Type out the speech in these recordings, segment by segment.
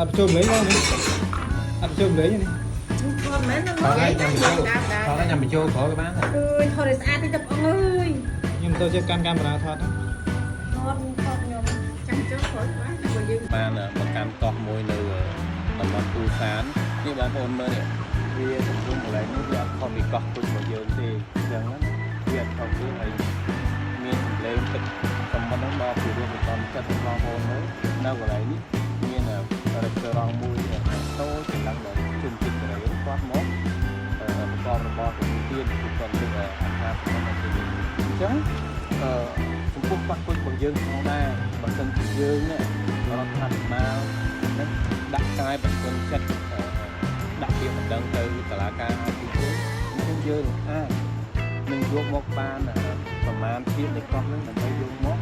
ត់ចូលលេងមកនេះអត់ចូលលេងនេះ ថតមែន ថតឲ្យញ៉ាំបញ្ចូលថតឲ្យញ៉ាំបញ្ចូលក្រោយក៏បានដែរ អើយថតឲ្យស្អាតតិចទៅបងអើយ ខ្ញុំទៅជាកាន់កាមេរ៉ាថត ថតថតខ្ញុំ ចាំចូលក្រោយបានតែយើង បានមកកម្មកោះមួយនៅតំបន់ពូសាននេះបងប្អូនមើលនេះវាសំរុំកន្លែងនេះវាអត់ខុសពីកោះគុជរបស់យើងទេអញ្ចឹងណាវាអត់ខុសទេហើយមានសម្លេងទឹកតំបន់ហ្នឹងដល់ពីរោះបន្តចិត្តបងប្អូនមើលនៅកន្លែងនេះមានរេស្តូរ៉ង់មួយតូចចម្លងដល់ជនជាតិកូរ៉េគាត់មកប្រកបរបរទទួលទានគឺគាត់លើកអាហាររបស់គេអញ្ចឹងអឺចំពោះកោះគុជរបស់យើងផងដែរបើសិនជាយើងនេះរដ្ឋាភិបាលនឹងដាក់កាយបន្ទន់ចិត្តដាក់ពាក្យបណ្ដឹងទៅតុលាការ ICJ អញ្ចឹងយើងអាចនឹងយកមកបានប្រមាណភាពនៃកោះហ្នឹងដើម្បីយកមក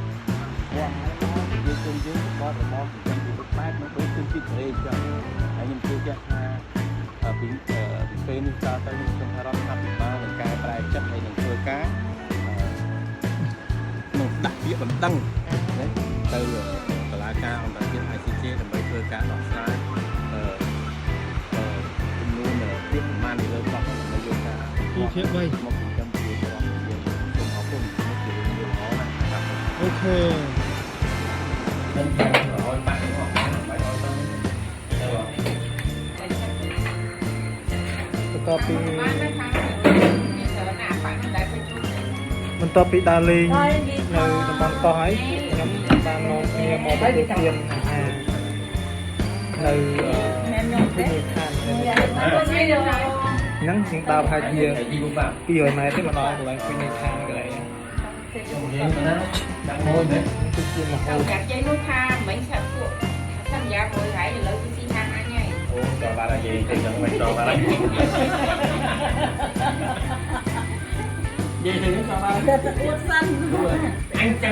វាស់ឲ្យប្រជាជនយើងប្រកបរបរចិញ្ចឹមជីវិតបែបនឹងដូចជនជាតិកូរ៉េអញ្ចឹងហើយខ្ញុំជឿជាក់ថាពីពីពេលនេះតទៅខ្ញុំគិតថារដ្ឋាភិបាលនឹងកែប្រែចិត្តហើយនឹងធ្វើការនឹងដាក់ពាក្យបណ្ដឹងណាទៅតុលាការអន្តរជាតិ ICJ ដើម្បីធ្វើការដោះស្រាយអឺចំនួនភាពប្រមាណនៅលើកោះហ្នឹងដើម្បីយកការ 2ភាគ3 មកចិញ្ចឹមជីវិតរបស់យើងសូមអរគុណនេះជារឿងមួយល្អណាស់បាទ អូខេ ខ្ញុំចាំឲ្យបាក់នេះអស់បាយអត់ទៅទៅ បន្ទាប់ពី បានទៅខាងមានច្រើនណាស់បាក់តែទៅជួប បន្ទាប់ពីដើរលេងនៅតំបន់កោះហើយខ្ញុំបាននាំគ្នាមកទទួលទានអាហារនៅ មែនខ្ញុំ ទី ទេ ឋានហ្នឹងយើងដើរប្រហែលជា200ម៉ែត្រទេមកដល់កន្លែងពីនៃឋានកន្លែងហ្នឹង និយាយណាដាក់មួយមែន គឺជាមហោ ទៅកាត់យាយនោះថាមិញឆាប់ពួកសន្យាមួយហើយឥឡូវគឺស៊ីហាងអញហើយ អូចូលបានហើយនិយាយទៅចឹងមិនចូលបានហើយនិយាយទៅចូលបាន តែអួតសិន អញចាំ